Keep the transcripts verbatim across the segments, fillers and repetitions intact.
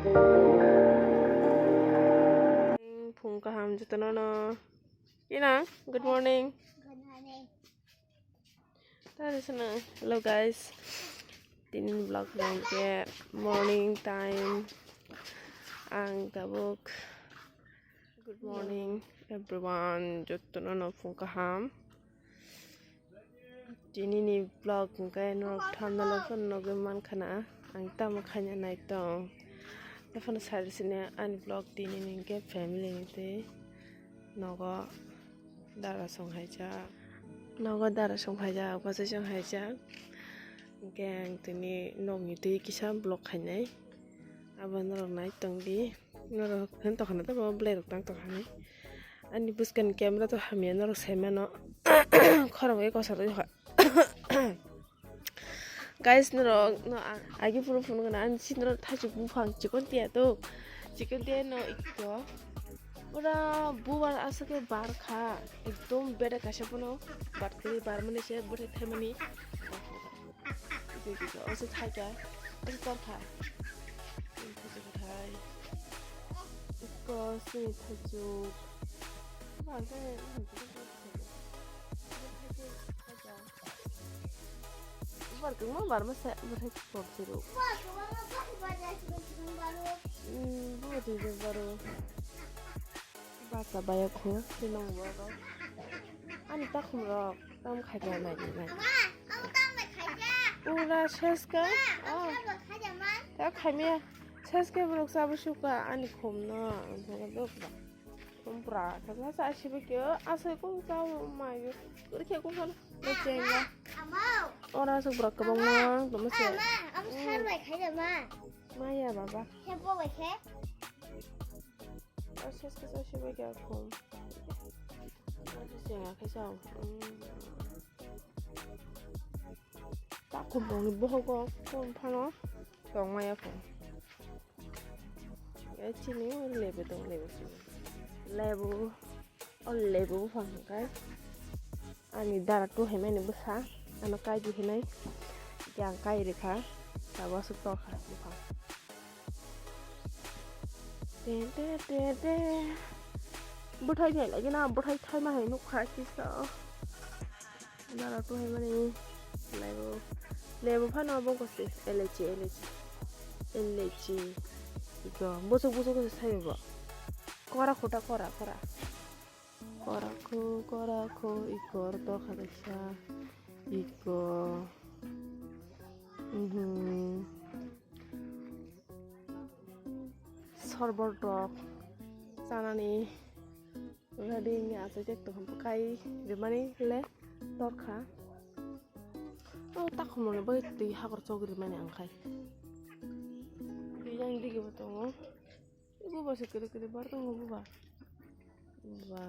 Phung kaham jotono no. Ina, good morning. Good morning. Tari sana. Hello guys. Tini vlog nang ke morning time. Ang tabuk. Good morning everyone. Jotono no phung kaham. Tini ni vlog hwnkhe norok thumbnail o phano nugwi mankha na, ang tamo khaina nai tong. Tephano sari sini ani vlog tini ni hwnkhe family ni twi nogo dara song haijak. Nogo dara song haijak, bwsai song haijak. Hwnkhe ang tini nog ni twi kisa vlog khainai. Abo norok nai tong di. Norok hwn tokha na tamo belai rok tang tokha ni. Ani bwskang camera to hamya norok sai mano. Khorang bai kosa twi kha. Guys, norok no ang agi puru phunukna ani si norok thaichuk buphang chikon tiya to. Chikon tiya no ikko. Pura bubar aswk khe bar kha. Ekdom beda kaisa phano bat kwrwi bar mani se bwthai thaimani. Oso thaika, oso torkha. Thaichuk bwthai. Ikko sini thaichuk. Bangkhe Bar kwbangma barma sa bwthai kok chiro. Hmm, bo twi jok baro. Basa baya kho, sinong bo. Ani takhum rok tam khai kha nai nai. Ula seska. Ah. Ta khamya. Seska borok sabo suka ani khum no. Ang thangka dok ba. Umpra, kasa sa asi bikyo, asai kung tau mayo. Kuri khe kung san, bachenga. Ora asuk brak kabang mang, tuma se. Ama, ama sarbai khai da ma. Maya baba. He bo bai khe. Asai kasa asi bikyo kung. Bachenga khe sa. Takhum bongni bohogo kung phano. Tong maya kung. Eh, chini lebu tong, lebu chini. Lebu, o lebu buphang hwnkhe ani dara tu hai mani bwsa, ano kai di hinai, yang kai rikha, tabuk aswk tokha buphang. Te, te, te, te. Bwthai thai lagi na, bwthai thai ma hai nukha kisa. Nara tu hai mani lebu, lebu phano bongkose elaichi, elaichi, elaichi. Iko busuk busuk khe sayo bo. Kora khuta kora, kora. Kora khu, kora khu, iko to khadaisa. Iko. Mhm. Sorbor rok chanani ready wngya, achai tek tong kai rimani le torkha. O takhumrokni bai twi hakor chok rimani ang khai. Yang digi bo tongo. Buba se kiri kiri bar tongo buba. Buba.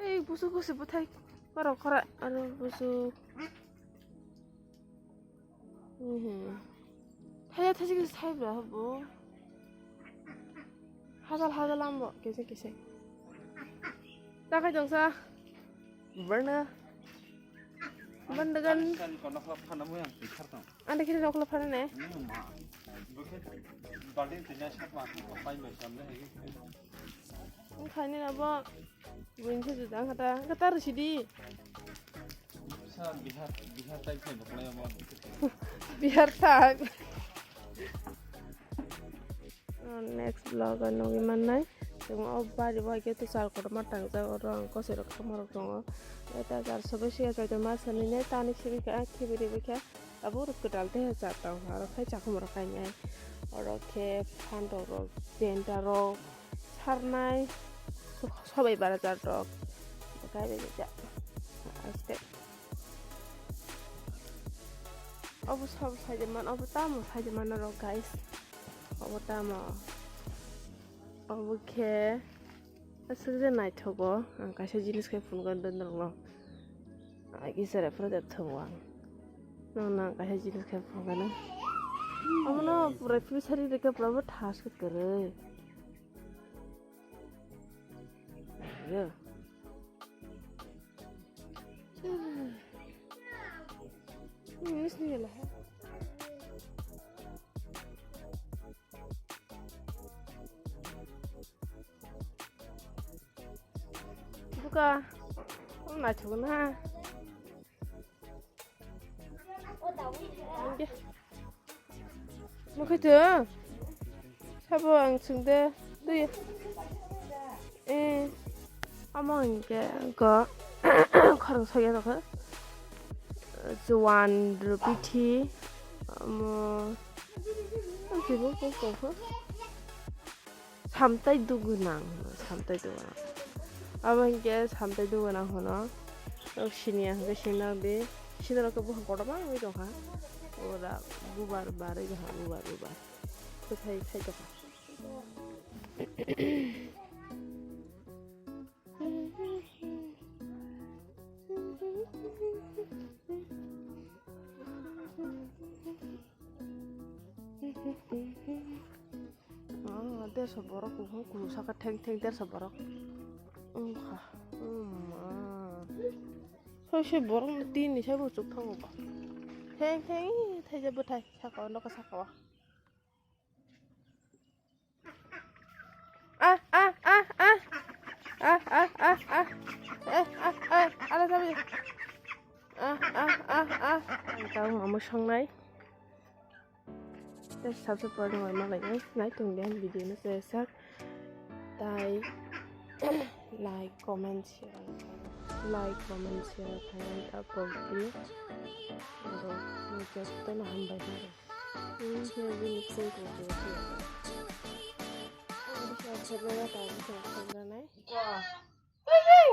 Ei, busuk busuk bwthai. Borok khora aro busuk. Mhm. Thaya thasi kisa sai bra bo. Hajal hajal ambo kisa kisa. Takai tongsa. Berna. Bandagan. Kan kono khla phana mo yang pikar tong. Anda kiri roklo phana ne. Hmm, ma. Bukit balding tinya sat ma pai mai samle hegi. Wngkha nini abo buini se juda wngkha ta, wngkha ta rwsidi. Sa Bihar, Bihar type se nuklai abo. Bihar tak. Next vlog o nugwi mannai. Chwng o bari bo hai khe tuchar kotorma tangjak, oro ang kosoi rok thangma rok tongo. Eta jar sobai siya chaitor ma sanine tani sibikha khibiri bikha. Abo rok kwtal tei cha tong aro khai chakhum rok kainai. Oro khe phan rok rok, jenta rok, sarnai, so-, sobai bara jar rok. Kai bai ja. Aste. Obo sob sai de man, obo tamo sai de man rok guys. Obo tamo. Obo khe aswk je naithogo. Ang kaisa jinis khai phunukha norokno. Ai kisa rephra de thango ang. Nang nang kaisa jinis khai phunukha na. Omono pura fishery rikha pura bo thas khe kwrwi. Yo. Hmm, ini sini lah. Ka. Naithok na. Nukhe to. Sabo ang sungde. Dui. Eh. Amo hingke ko khorang soya rokha. Chuan rupithi. Amo. Ang tibo ko ko ko. Samtai dugunang, samtai dugunang. Abo hingke samtai dugunang hono. Nok siniya hingke sinang di. Sinarok ke buphang kotorma wngwi tongkha. Ora bubar barwi tongkha, bubar, bubar. Kwthai thai tongkha. Ah, dersa borok kuphang kulu saka theng theng dersa borok. Wngkha. Wngma. Soise borok ni tin ni sabo chuk thango ba. Theng theng ih, thaijak bwthai saka o, nokha saka o. Ah, ah, ah, ah. Ah, ah, ah, ah. Eh, ah, ah, ala sabi. Ah, ah, ah, ah. Ang tang mama sangnai. Tei subscribe rwna malai nai, nai tong di ang video no se sak. Tai like, comment, share. Like, comment, share khaina ta pogdi. Aro jotono hambai khe. Ini khe bini photo khe. Ini khe khe bini ta khe khe nai. Ding ding.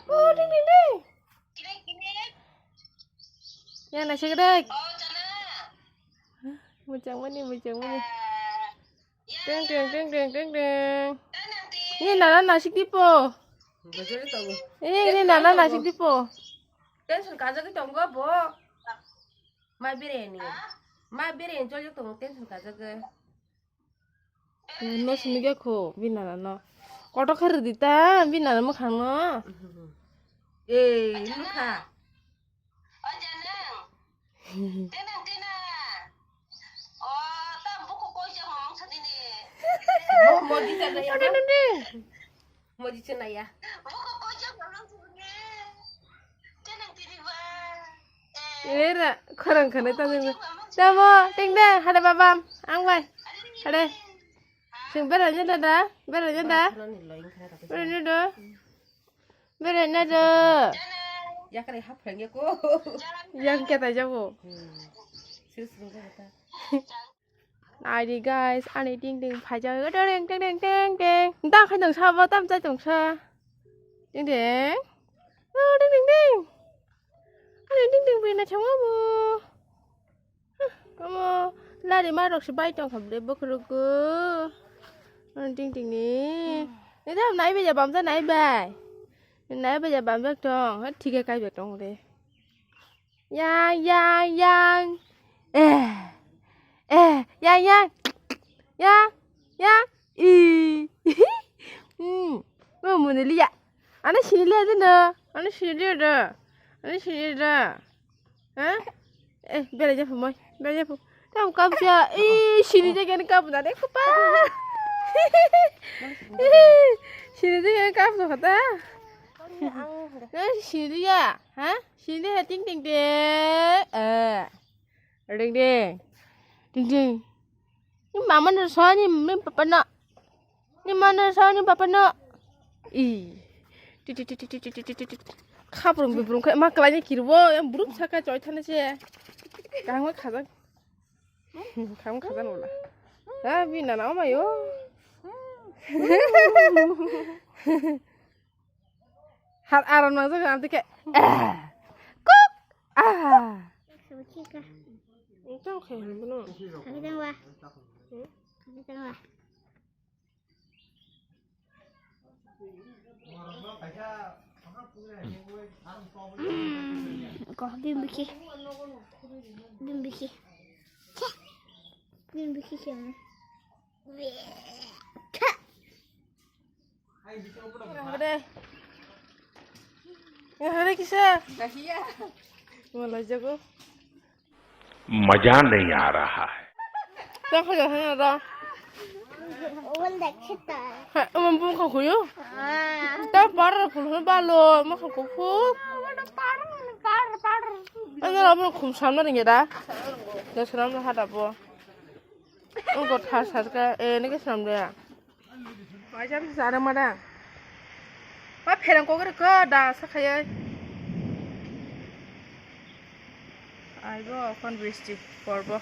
Oh, ding ding ding. Ya, nasi gedek. Mujang mani, mujang mani. Ding ding ding ding ding ding. Ni nana nasi tipo. Ini, ini nana nasi tipo. Tension kajak itu enggak, Bo. Ma biryani. Ma biryani jol itu tension kajak. No simi ge kho, binana no. Koto kha rwdi ta, binana mwkhang no. Eh, nukha. Mo-, modi chana ya. Oke, nende. Modi chana ya. Era, khorang khane ta jeng. Tamo, ting deng, hade babam, ang bai. Hade. Sing bera nya da, bera nya da. Bera nya da. Bera nya da. Yakre hap phang ya ko. Yang kya ta jago. Sir sir ta. Naidi guys, ani ting ting phaijak, teng teng teng teng teng. Da khai tong sa ba, tam chai tong sa. Ting ting. Oh, ting ting ting. Ani ting ting bui na chama bo. Omo lari ma rok se bai tong kha bre bokhorok go. Ani ting ting ni. Ni da nai bai ya bam ja nai bai. Nai bai ya bam jak tong. Ha thik kai bak tong re. Yang, yang, yang. Eh, eh, yang, yang. Yang, yang. Ih. Hmm. Oh, Mongolia. Ana sini lihat deh, no. Ana sini lihat dah. Ana sini lihat dah. Hah? Eh, bela aja, Pumoi. Bela aja, Pum. Kamu kapsa. Ih, sini aja kan kamu tadi kupa. Sini aja kan kamu tuh kata. Nah, sini ya. Hah? Sini deh, ting ting ting. Eh. Ding ding. Ding ding. Ni mama no so ni, ni papa no. Ni mama no so ni papa no. Ih. Ti ti ti. Khaprung bibrung khe ma kwlai ni kirbo, yang burum saka choi thane se. Kangma khajak. Kangma khajak wala. Ha, binana omayo. Har aram nang jaga amtike. Kuk. Ah. Tang khe bono. Kami tang wa. Kami tang wa. Ko bim biki. Bim biki. Bim biki. Hore. Hore kisa. Dahiya. Wala jago. मजा नहीं आ रहा है। Tang kha jago na da. Ha, omo bumkha kuyu. Ta par phul hwn balo, ma kha kuphur. Ano abo khum samna ringya da. Da swnam da hada bo. Ungko tha sarka, e, nike swnam da. Waisa bisa arang mada. Ba pherang kok rikha da sakhayai. Aibo okon bisti porbo.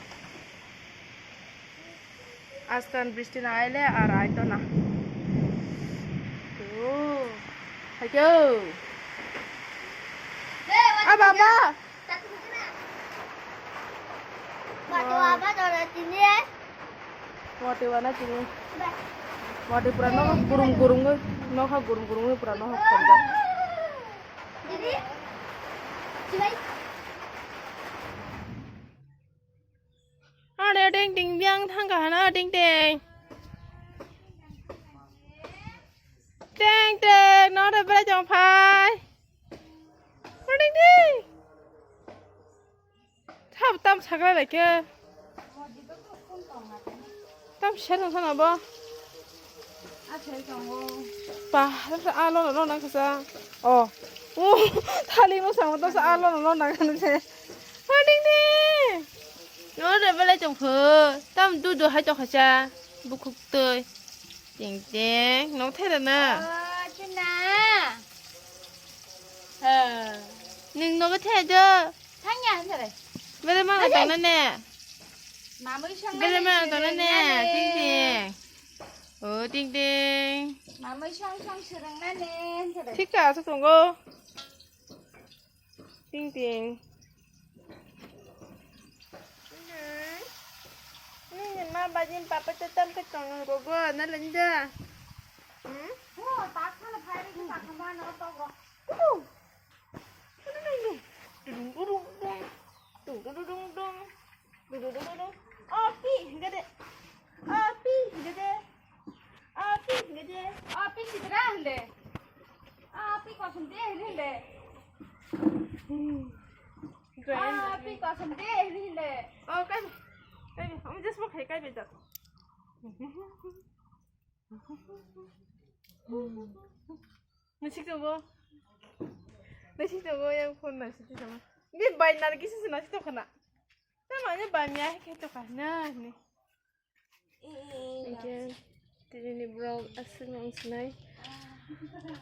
Askan bisti na aile ar aito na. Oh, haikyo. Ah, baba. Watwi wana tini. Watwi pura nokha gurum gurum oi, nokha gurum gurum oi pura nokha khorjak. Are ding ding biang thangkha hana ding ding. Teng teng, nore bere jong phai. Ding ding. Thap tam sakra lai khe. Tam ser nang sana bo. Ba, a lo no nang kasa. Oh. Uh, thali mo sama to sa a lo no nang kasa. Ding ding. Nore bere jong phai. Tam du du hai to kasa. Bukhuk twi. Ting ting, nok thai da na? Oh, chuna. Ha. Ning nogo thai do? Thangya, hanjare. Bere ma tong na ne? Mamui song bere ma tong na ne? Ting ting. Oh, ting ting. Mamui song song sirang na ne, hanjare. Thik ka, sa tongo. Ting ting. Nini ma bajin papa te tam ke tong rogo na lenda. Hmm? Oh, tak khala phai ri tak khala no to go. Tudung tudung dung. Tung tudung dung. Dung dung dung dung. Api gede. Api gede. Api gede. Api sidra hande. Api kosong de hande. Api kosong de hande. Oh, kai. Kai. Ami just mo khai kai bejak. Nasik tongo. Nasik tongo yang phone nasik tongo. Bi bai nar kisi se nasik tongkhana. Tamani bai miya hai khe tongkha na ni. Again, tini ni vlog aswk nang sinai.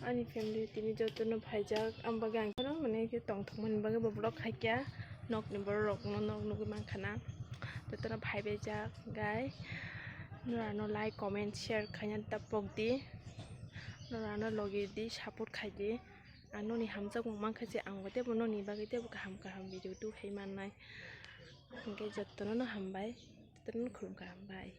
Ani family tini joto no phaijak, ang bagwi ang kheno mane khe tongthok mani bagwi bo vlog khaikya. Nok ni borok rok no nok nugwi mankha na. Joto no phaibaijak, guys. Nora no like, comment, share khaina da pok di. Nora no logi di, support khai di. Ang noni hamjakmung mankha je ang bo teibo noni bagwi teibo kaham kaham video tubui mannai. Hwnkhe jotono no hambai, jotono no khulumkha, hambai.